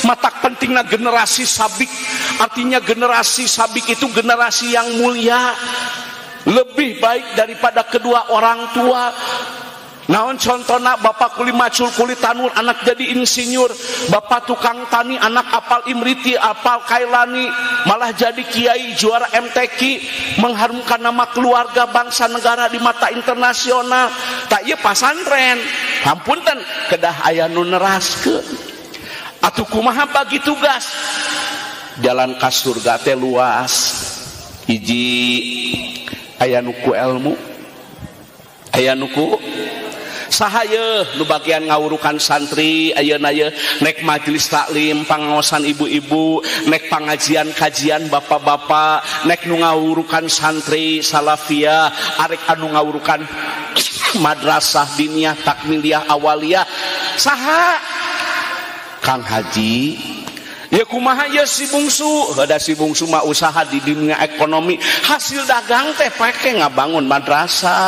Matak pentingna generasi sabik, artinya generasi sabik itu generasi yang mulia, lebih baik daripada kedua orang tua. Naon contohna? Bapak kuli macul, kuli tanur, anak jadi insinyur. Bapak tukang tani, anak apal Imriti, apal Kailani, malah jadi kiai, juara MTQ, mengharumkan nama keluarga, bangsa, negara di mata internasional. Tah, ieu pasantren, hapunten, kedah aya nu neraskeun. Atuh kumaha bagi tugas? Jalan ka surga teh luas. Hiji, aya nu ku ilmu, aya nu ku saha ye nu bagian ngawurukan santri ayeuna ye, nek majelis taklim, pangaosan ibu-ibu, nek pengajian kajian bapak-bapak, nek nu ngawurukan santri salafiyah, arek anu ngawurukan madrasah diniyah, takmiliyah, awaliyah, saha? Kang Haji ya. Kumaha ya si bungsu? Ada si bungsu mah usaha di dunia ekonomi, hasil dagang teh pake ngabangun madrasah.